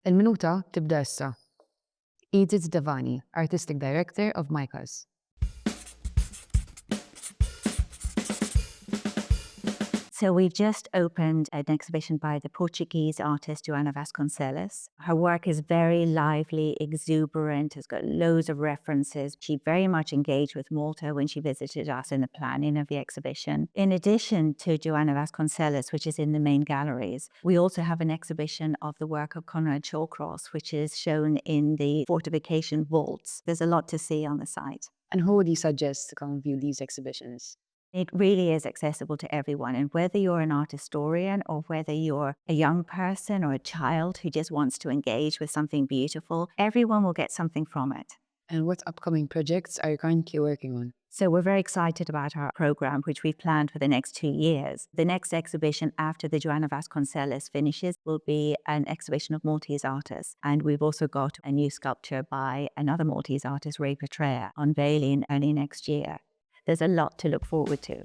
Il-minuta tibda issa. Edith Devaney, Artistic Director of MICAS. So we've just opened an exhibition by the Portuguese artist Joanna Vasconcelos. Her work is very lively, exuberant, has got loads of references. She very much engaged with Malta when she visited us in the planning of the exhibition. In addition to Joanna Vasconcelos, which is in the main galleries, we also have an exhibition of the work of Conrad Shawcross, which is shown in the fortification vaults. There's a lot to see on the site. And who would you suggest to come view these exhibitions? It really is accessible to everyone. And whether you're an art historian or whether you're a young person or a child who just wants to engage with something beautiful, everyone will get something from it. And what upcoming projects are you currently working on? So we're very excited about our program, which we've planned for the next 2 years. The next exhibition after the Joanna Vasconcelos finishes will be an exhibition of Maltese artists. And we've also got a new sculpture by another Maltese artist, Ray Petraea, unveiling early next year. There's a lot to look forward to.